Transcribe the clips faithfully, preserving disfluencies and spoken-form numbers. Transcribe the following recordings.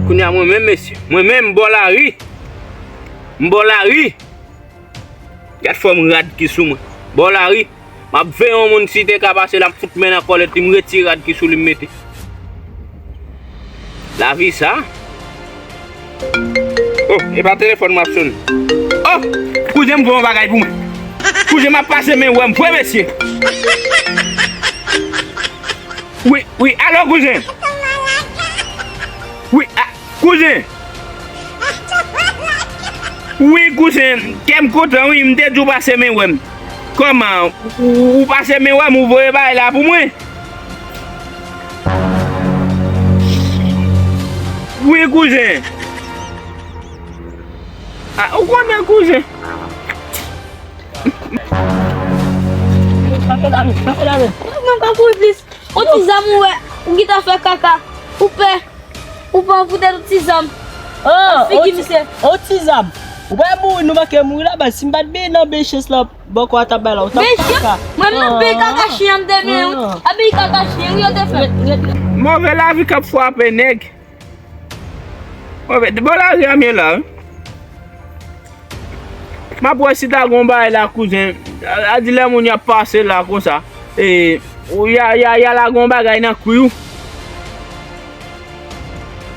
Kounye a mwen menm, mesye, mwen menm, m bò lari. M bò lari. Gad fòm rad ki sou mwen. Bò lari. M ap veye yon moun, si te ka pase la, m fout men nan kòlèt li, m retire rad ki sou li, m mete. Lavi sa. Oh, e pa telefòn m ap sonnen. Oh, kouzen, m voye yon bagay pou mwen. Kouzen, m ap pase men wè m vre, mesye. Wi, wi, alo, kouzen. Wi, a, kouzen. Wi, kouzen, kè m kontan, wi, m te di w pase men wè m. Kòman, ou, ou pase men wè m, ou voye bagay la pou mwen? Wi, kouzen. A, ou konnen, kouzen. Pa fè la men, pa fè la men. Mwen pa kouri plis. On ti zam ou wè, ou gentan fè kaka. Ou pè. Ou pran pou tèt ou ti zam. Ah, figi misye. On ti zam. Ou pa mouri, nou manke mouri la, baz. Si m pa t byen nan bechans lan, bòkò a t ap bay la, ou t ap kaka. Bechans? Mwen nan bèy kaka chyen an m te byen, wi. A bèy kaka chyen, wi, yo te fè. Move lavi k ap frape nèg. Move, bò lari a m ye la, wi. M ap wè si ta gon bagay la, kouzen. A, a di lè moun y ap pase la konsa. E, ou, y a, y a, y a la gon bagay nan kwi w.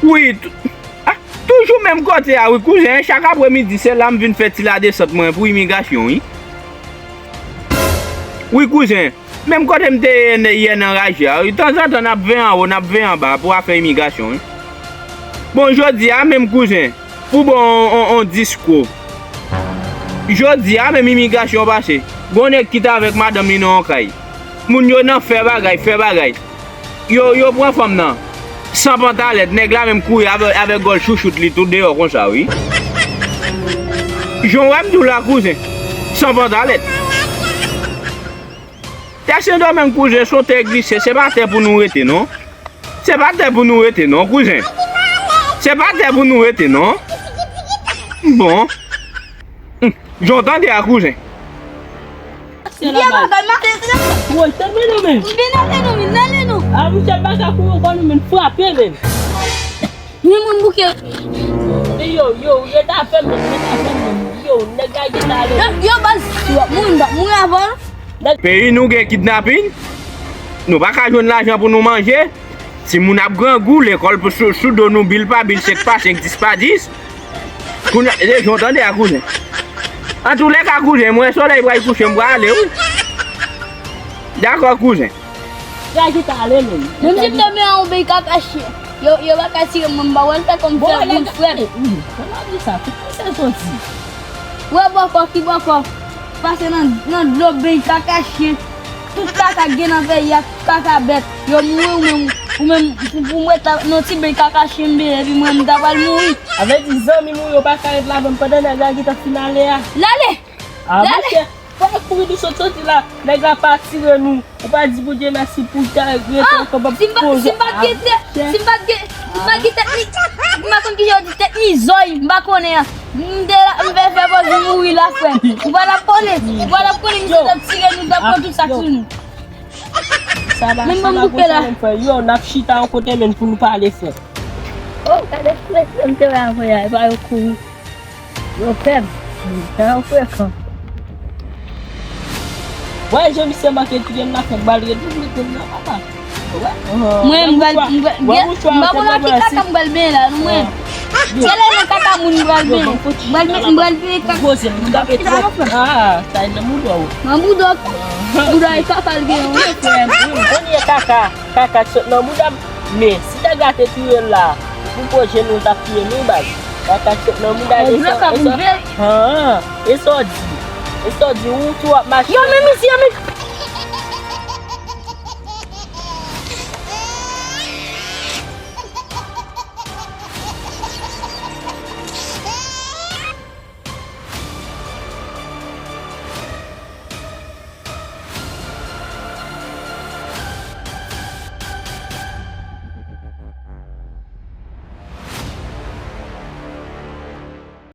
Wi, tou-, a, toujou menm kote a, wi, kouzen. Chak apremidi, se la m vin fè ti ladesant mwen pou imigrasyon, wi. Wi, kouzen. Menm kote m te ye yè nan raje a, wi, tanzantan n ap veye anwo, n ap veye anba pou afè imigrasyon, wi. Bon, jodi a menm, kouzen, pou bon on, on, on diskou. Jodi a menm imigrasyon pase. Gon nèg kite avèk madanm li nan yon kay. Moun yo nan fè bagay, fè bagay. Yo, yo pran fanm nan. San pantalèt, nèg la menm kouri avè, avèk gòl chouchout li tou deyò konsa, wi. Jan w wè m di w la, kouzen. San pantalèt. Tè Sendomeng, kouzen, se yon tè glise, se pa tè pou nou rete, non. Se pa tè pou nou rete, non, kouzen. Se pa tè pou nou rete, non. Bon. Hum, jan w tande a, kouzen. Vye bagay, m ale, m ale. Woy, tande non, men. M vin ale non, men, ale non. A, misye pa ka kouri ankò non, men, frape, men. Ni moun bouke. Yo, yo, yo ta fè m, yo ta fè m. Yo, nèg la gentan ale. Yo, yo, baz, si w ap mouri, m t ap mouri avan w. Peyi nou gen kidnapin, nou pa ka jwenn lajan pou nou manje, timoun ap grangou, lekòl pou sou, sou do nou, bil pa bil, senk pa senk, dis pa dis. Kounye a, e, jan w tande a, kouzen. Antoulèka, kouzen, mwen solèy pral kouche, m pral ale, wi. Dakò, kouzen. Gaji ta ale menm. Menm si m te men an bèy kaka chyen. Yo, yo pa ka tire mwen, m pa wè l fè kòm fè boul frèt. Wi, kòman di sa? Tout misye soti. Wè bòkò ki bòkò. Pase nan, nan dlo bèy kaka chyen. Tout kaka k gen nan peyi a, tout kaka bèt. Yo mouri ou menm, ou menm, pou, pou mwen ta, nan ti bèy kaka chyen m benyen, epi mwen, m ta pral mouri. Avè di zanmi m ou yo pa ka ret la avè m pandan nèg la gentan fin ale a. L ale! A, l ale! Monchè, fò nou kouri nou sot soti la. Nèg la pa tire nou. Ou pa di Bondye mèsi pou ta rete ankò, pa poze atè. Si m pa t gen tèt, si m pa t gen, si m pa t gen tèt ni, m pa konn kijan yo di tèt ni zòy, m pa konnen an. M te la, m fè fè poz mouri la, frè m. Ou pa t ap konnen, ou pa t ap konnen misye t ap tire nou, t ap pran tout sa k sou nou. Sa pa, men sa pa bouke la. Yo, n ap chita yon kote menm pou nou pale, frè. Oh, gade frè m te wè avè a, e pa yo kouri. Yo fèb. Sa yo frekan. Wè, jan misye manke touye m la, fè bal ret, m ret la, papa. Wè. Mwen, m pral, m pral, m pa konn nan ki kaka m pral benyen la, non, mwen. Se lè nan kaka moun m pral benyen. M pral benyen, m pral benyen kaka. Poze m, m tape twòp. Ah, sa e nan bouda w. Nan bouda w. Bouda e kaka l genyen, wi. Frè m, wi, m konn ye kaka. Kaka t sot nan bouda m. Men, si nèg la te touye l la, pou po jenou l t ap touye m, wi, baz. Kaka t sot nan bouda l, e sa, e sa. Ah, e sa w di. E sa w di, ou tou w ap mache. Yo, men misye, men.